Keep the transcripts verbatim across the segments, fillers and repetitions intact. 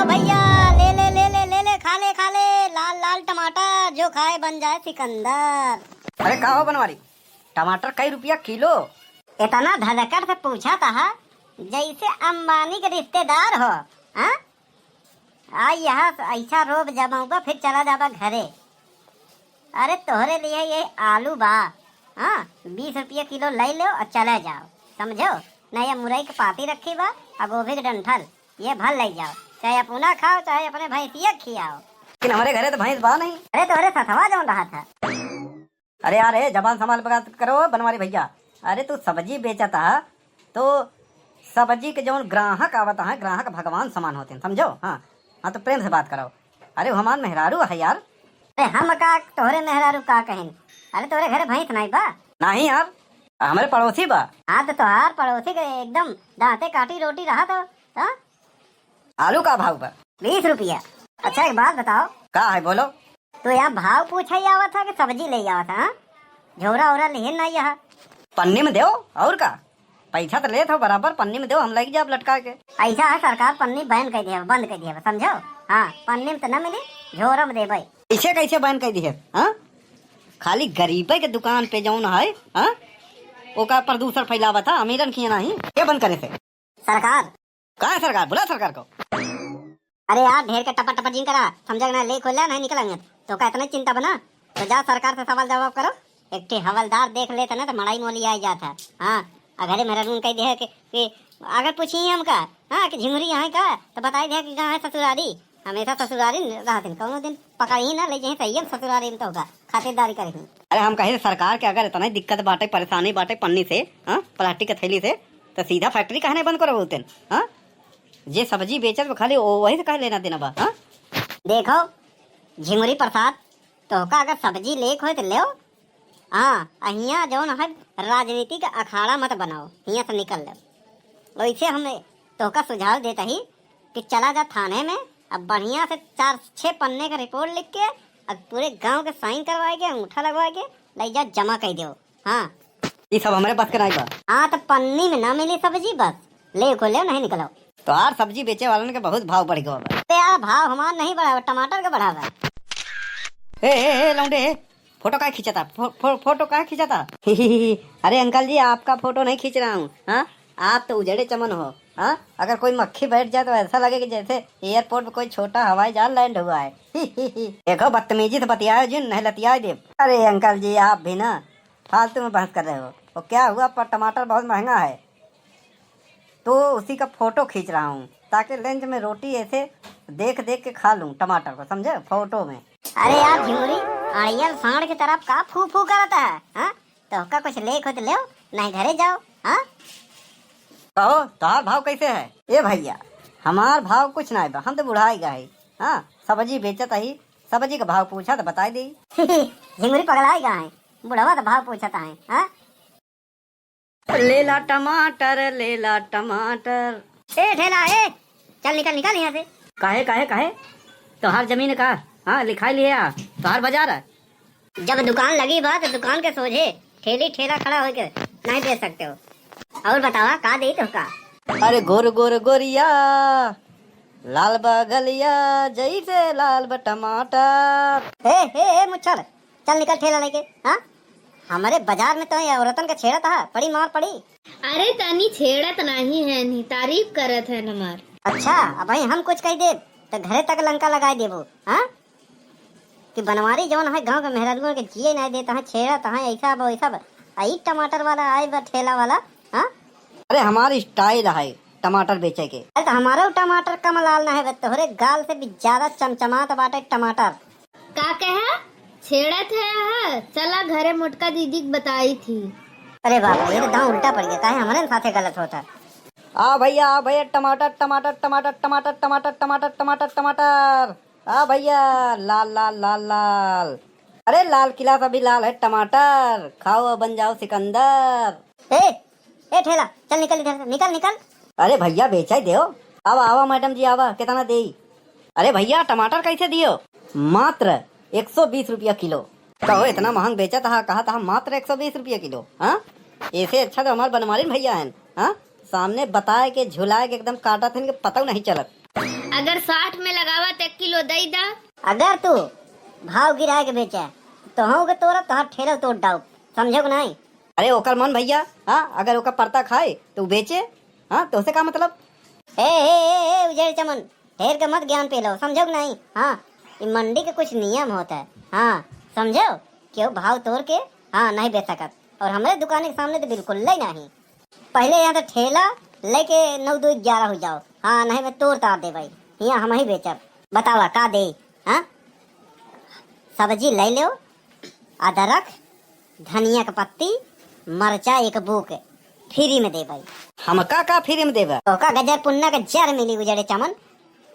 भैया, ले ले, ले ले, ले ले, खा ले, खा ले, लाल लाल टमाटर, जो खाए बन जाए सिकंदर। अरे का हो बनवारी, टमाटर कई रुपया किलो? इतना धधकड़ से पूछा था, जैसे अंबानी के रिश्तेदार हो। हाँ, आ यहाँ से ऐसा रोब जमाऊंगा, फिर चला जाबा घरे। अरे तोहरे लिए ये आलू बा, हाँ, बीस रुपया किलो ले लो और चले जाओ, समझो। ना ये मुरई के पाती रखी बा, और गोभी के डंठल, ये भर ले जाओ, चाहे अपना खाओ, चाहे अपने भैंसिया खियाओ। लेकिन हमारे घरे तो भैंस बा नहीं। अरे तोहरे सथवा जौन रहा था। अरे यार, ए, जबान संभाल बात करो बनवारी भैया। अरे तू सब्जी बेचत हा, तो सब्जी के जौन ग्राहक आवत है, ग्राहक भगवान समान होते हैं, समझो। हाँ, हाँ, तो प्रेम से बात करो। अरे वो हमार मेहरारू है यार। अरे हम का तोहरे मेहरारू का कहें? अरे तोहरे घरे भैंस नहीं बा? नहीं यार, हमारे पड़ोसी बा। हाँ, तो तोहार पड़ोसी के एकदम दांते काटी रोटी रहा तो, हाँ? आलू का भाव बा? बीस रुपया। अच्छा, एक बात बताओ। का है, बोलो। तो यहाँ भाव पूछा ही आवत है कि सब्जी ले आवत है, हाँ? झोरा ओरा लिहे ना यहाँ। पन्नी में देओ, और का? पैसा तो लेत हो बराबर, पन्नी में देओ, हम लग जाब लटका के। ऐसा है सरकार, पन्नी बैन कर दिया, बंद कर दिया, समझो? हाँ, पन्नी में तो ना मिली, झोरा में देबै। ऐसे कैसे बैन कर दिए, हाँ? खाली गरीबे के दुकान पे जौन है, हाँ? ओका प्रदूषण फैलावत है, अमीरन की नहीं, ये बंद करे से। सरकार। का है सरकार? बुला सरकार को। अरे यार, ढेर के टपा टपा जिन करा, समझा कि ना, ले खोल ला, नहीं निकलेंगे। तो का इतना चिंता बना? तो जाओ सरकार से सवाल जवाब करो। एक ठे हवलदार देख लेता ना तो मड़ाई मोली आ जाता। हाँ, अगर मेहरारून कह दे कि, कि अगर पूछी हमका, हाँ, कि झिंगुरी यहाँ का, तो बताई दे कि कहाँ है ससुरारी। हमेशा ससुरारी रहते हैं, कौनो दिन पकड़ ही ना ले जाए, सही है ससुरारी में तो होगा, खातिरदारी करेंगे। अरे हम कहे सरकार के अगर इतना ही दिक्कत बाटे, परेशानी बाटे पन्नी से, हाँ, प्लास्टिक के थैली से, तो सीधा फैक्ट्री काहे नहीं बंद करो बोलते हैं, हाँ? जे सब्जी बेचत बा खाली ओ-, वही से काहे लेना देना बा, हाँ? देखो, झिंगुरी प्रसाद, तोहका अगर सब्जी लेक होए तो लेओ। हाँ, आ हियाँ जौन है राजनीति का अखाड़ा मत बनाओ, हियाँ से निकल लेओ। वैसे हम तोहका सुझाव देता ही कि चला जा थाने में, अब बढ़िया से चार छः पन्ने का रिपोर्ट लिख के, अब पूरे गांव के साइन करवाए के, अंगूठा लगवाए के, ले जा जमा कर दो। हाँ। ई सब हमरे बस के नाई बा। हाँ, तो पन्नी में ना मिली सब्जी, बस ले को ले, नहीं निकलो। तोहार सब्जी बेचे वालन के बहुत भाव बढ़ गवा बा। अरे यार, भाव हमार नहीं बढ़ावा, टमाटर का बढ़ावा। ए, ए, ए, लौंडे, ए, फोटो काहे खींचता? फो-, फो-, फोटो काहे खींचता? अरे अंकल जी, आपका फोटो नहीं खींच रहा हूँ, हाँ? आप तो उजड़े चमन हो, हाँ? अगर कोई मक्खी बैठ जाए तो ऐसा लगे कि जैसे एयरपोर्ट पे कोई छोटा हवाई जहाज लैंड हुआ है। देखो, बदतमीजी से बतियाओ जिन, नहीं लतियाए देब। अरे अंकल जी, आप भी ना फालतू में बहस कर रहे हो। वो क्या हुआ, पर टमाटर बहुत महंगा है, तो उसी का फोटो खींच रहा हूँ, ताकि लंच में रोटी ऐसे देख देख के खा लूँ टमाटर को, समझे, फोटो में। अरे यार झिंगुरी, अड़ियल साँड़ की तरफ का फू फू करता है, हाँ? तोहका कुछ लेक हो तो लेओ, नहीं घरे जाओ, हाँ? कहो, तोहार भाव कैसे है? ए भैया, हमार भाव कुछ ना बा, हम तो बुढ़ाई गए, हाँ, सब्जी बेचत ही, सब्जी का भाव पूछा तो बताई दी। झिंगुरी पगलाई गए, बुढ़वा तो भाव पूछत है, हाँ? लेला टमाटर, लेला टमाटर। ए ठेला, ए, चल निकल, निकल यहाँ से। काहे, काहे, काहे? तोहार जमीन का? हाँ, लिखाई लिए आ, तोहार बाजार है। जब दुकान लगी बा तो दुकान के सोझे ठेली ठेला खड़ा होके नहीं बेच सकते हो। और बतावा का देई तोहका? अरे गोर गोर गोरिया, लाल बा गलिया, जैसे लाल बा टमाटर। हे, हे, हे मुच्छर, चल निकल ठेला लेके। हाँ, हमारे बाजार में तो ये औरतन के छेड़त हा, पड़ी मार पड़ी। अरे तनी छेड़त नहीं है, नी तारीफ करत है हमार। अच्छा, अब भाई हम कुछ कह देब तो घरे तक लंका लगा देबो। हाँ, कि बनवारी जौन है गांव के मेहरारुओं के जिए नहीं देता है, छेड़त है ऐसा बा वैसा बा। आई टमाटर वाला आए बा ठेला वाला, हाँ? अरे हमार स्टाइल है टमाटर बेचे के। अरे तो हमारो टमाटर कम लाल ना है बे, तोहरे गाल से भी ज्यादा चमचमात बाटे टमाटर। का कहे? छेड़त है, हाँ? चला घरे मोटका दीदी के बताई थी। अरे बाप रे, ये तो दांव उल्टा पड़ गया, काहे हमरे साथे गलत होता? आ भैया, आ भैया, टमाटर, टमाटर, टमाटर, टमाटर, टमाटर, टमाटर, टमाटर, टमाटर। आ भैया, लाल, लाल, लाल, लाल। अरे लाल किला से भी लाल है टमाटर, खाओ और बन जाओ सिकंदर। ए, ए ठेला, चल निकल इधर से, निकल, निकल। अरे भैया, बेचा ही देओ। आवा, आवा मैडम जी, आवा, कितना देई? अरे भैया, टमाटर कैसे दियो? मात्र एक सौ बीस रुपया किलो। कहो, इतना महंग बेचत हा, कहा था मात्र एक सौ बीस रुपया किलो, हाँ? ऐसे अच्छा तो हमारे बनवारी भैया हैं, हाँ? सामने बताए के झुलाए के एकदम काटत हन के पतउ नहीं चलत। अगर साठ में लगावा त एक किलो दई दा। अगर तू भाव गिराए के बेचे, तोहू के तोरा, तोहार ठेला तोड़ डाउब, समझो कि नहीं? अरे ओकर मन भइया, हाँ, अगर ओकर परता खाए तो उ बेचे, हाँ, तोहसे का मतलब? ए, ए, ए, ए, उजड़ चमन, ढेर के मत ज्ञान पेलो, समझो कि नहीं? हाँ, ई मंडी के कुछ नियम होत है, हाँ, समझो, केहू भाव तोड़ के, हाँ, नहीं बेच सकत, और हमरे दुकान के सामने तो बिल्कुल ही नहीं। पहिले यहाँ से ठेला लेके नौ दो ग्यारह हो जाओ, हाँ, नहीं मैं तोड़ तार देबइ, हियाँ हमहीं बेचब। बतावा का देई, हाँ? सब्जी लइ लेव, अदरक, धनिया के पत्ती, मरचा एक बूक, फ्री में देबइ। हमका का फ्री में देबा? तोहका गजर पुन्ना के जर मिली उजड़े चमन।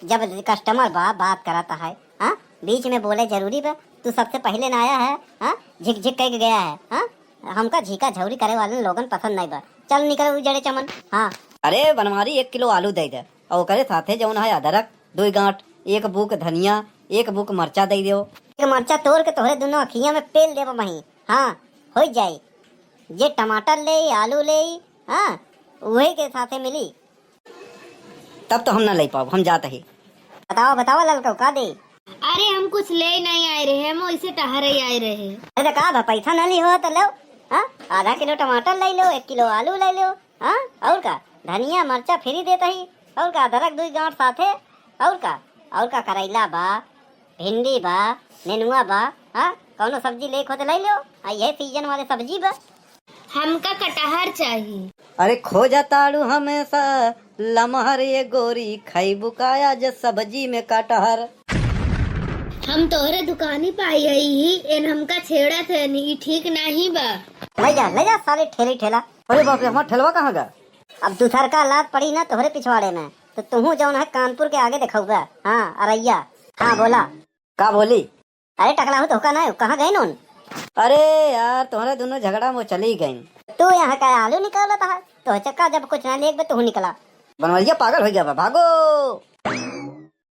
जब कस्टमर बा, बात करत है, हाँ? बीच में बोले जरूरी बा? तू सबसे पहिले ना आया है, हाँ? झिक झिक कइके गया है, हाँ? हमका झीका झौरी करे वाले लोगन पसंद नहीं बा। चल निकल उजड़े चमन, हाँ। अरे बनवारी, एक किलो आलू दइ दे, और ओकरे साथे जौन है अदरक दुइ गांठ, एक बूक धनिया, एक बूक मरचा दइ देव। एक मरचा तोड़ के तोहरे दुनो अखिया में पेल देब मही, हाँ, होइ जाई। जे टमाटर लेई, आलू लेई, हाँ, उहे के साथे मिली। तब तो हम ना लइ पाउब, हम जात ही। बतावा, बतावा ललका, का देई? अरे हम कुछ लेइ नहीं आए रहे, हम वैसे टहरे आए रहे। अरे तो का बा, पैसा ना ली हो तो लो, हाँ, आधा किलो टमाटर लइ लो, एक किलो आलू लइ लो, हाँ, और का, धनिया मरचा फ्री देत ही, और का, अदरक दुइ गांठ साथे, और का, और का, करैला बा, भिंडी बा, नेनुआ बा, हाँ, कौनो सब्जी लेक हो तो लइ लो, आ यह सीजन वाले सब्जी बा। हमका कटहर चाही। अरे खोजा ताड़ू हमेशा लमहर ये गोरी, खइबू का आज सब्जी में कटहर? हम तोहरे दुकानी पे आई हई, एन हमका छेड़त है, ई ठीक नहीं बा। लइ जा, लइ जा सारे ठेली ठेला। अरे बाप रे, हमार ठेलवा कहाँ गा? अब दूसर का लात पड़ी ना तोहरे पिछवाड़े में, तो तुहू जौन है कानपुर के आगे देखउबा। हाँ, अरैया। हाँ, बोला। का बोली? अरे टकला हो, तोहका ना, कहाँ गइन उन? अरे यार, तोहरे दुनो झगड़ा में चली गइन। तू यहाँ का आलू निकालत है? तोह चक्का जब कुछ ना लेक बे, तू निकला। बनवरिया पागल होइ गया बा, भागो।